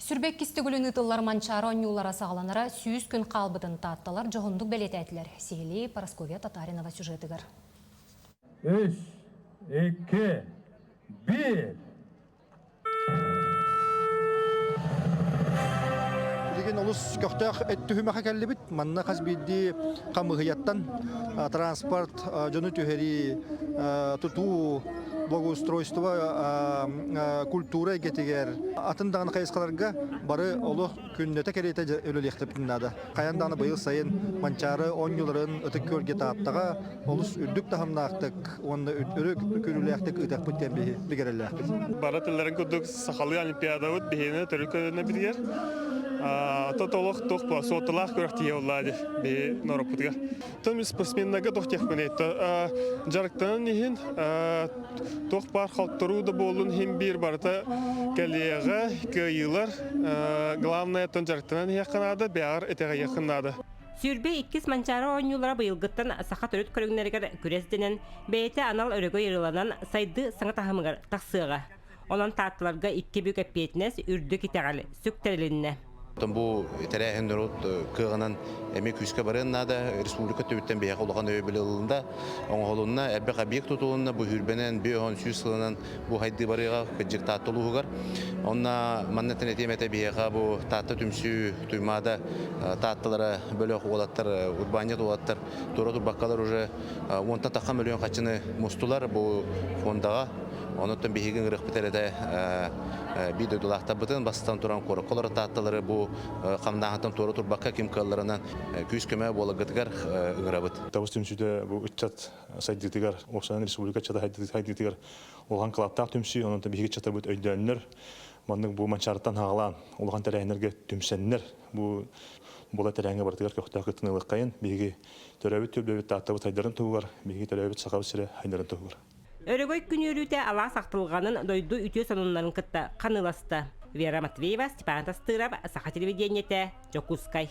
Сүрбэккис төгүлүн ыытыллар Манчаары оонньуулара саҕаланара 100 күн хаалбытын таатталар дьоһуннук бэлиэтээтилэр. Сиһилии Парасковья Татаринова сюжетыгар. Үс, икки, биир. Билигин олус көхтөөх түһүмэхэ кэллибит. Манна хас биирдии хамыыһыйаттан транспорт, дьону түһэрии, тутуу, благоустройство, культура эйгэтигэр атын даҕаны хайысхаларга бары олох күннэтэ кэриэтэ үлэлиэхтэппитин наада. Хайан даҕаны быйыл сайын Манчаары оонньууларын Ытык Күөлгэ Тааттаҕа олус үрдүк таһымнаахтык уонна өрө күүрүүлээхтик ыытыахпыт диэн биһи бигэрэллээхпит. Бары тылларын курдук сахалыы олимпиадабыт биһиэнэ төрүт көлүөнэбитигэр то толох туох була суотталаах күрэхтиһии буолла дии биһи норуоппутугар. Тон спортсменнарга туох диэхпиний дьарыктанан иһин туох баар хотторуу да буоллун иһин биир барыта кэлиэҕэ кыайыылар главное тон дьарыктанан иһиэххэ наада бэйэҕэр итэҕэйиэххин наада. Сүүрбэ иккис Манчаары оонньуулара быйылгыттан саха төрүт көрүҥнэригэр күрэс дэнэн, бэйэтэ анал өрөгөй ырыланан сайдыы саҥа таһымыгар тахсыаҕа. Онон таатталарга икки бүк эппиэтинэс, үрдүк итэҕэл сүктэрилиннэ. Бу тэрээһин норуот кыаҕынан эмиэ күүскэ барыан наада. Республика өттүбүттэн биһиэхэ улахан өйөбүл ылылында, оҥоһулунна, элбэх объект тутулунна, бу сүүрбэнэн, биэс 100 сылынан бу хайдыы барыаҕа кырдьык Таатта улууһугар. Онно манна этиэм этэ биһиэхэ бу Таатта түмсүү Туймаада Таатталара бөлөх уолаттар, урбаанньыт уолаттар туора турбаккалар уже уонтан тахха мөлүйүөн хаччыны мустулар бу фондаҕа. Онуттан биһиги ыҥырыахпыт эрэ биир дойдулаахтарбытын бастатан туран куоракка олорор таатталары бу хамнааһынтан туора турбакка ким кыалларынан күүс-көмө буоларгытыгар ыҥырабыт. Табыс түмсүүтэ бу ыччат сайдыытыгар, уопсайынан республика ыччата сайдыытыгар улахан кылааттаах түмсүү, онон биһиги ыччатарбыт өйдөөннөр, маннык бу Манчаарыттан хаалаан улахан тэрээһиннэргэ түмсэннэр, бу була тэрээһиҥҥэ барытыгар көхтөөх кыттыыны ылыаххайын, биһиги төрөөбүт түөлбэбит Тааттабыт сайдарын туһугар, биһиги төрөөбүт Сахабыт сирэ сайдарын туһугар. Өрөгөй күн үөрүүтэ алаас ахтылҕанын дойду үтүө сонуннарын кытта ханыыласта. Вера Матвеева, Степан Тастыров, Саха телевидениетэ, Дьокуускай.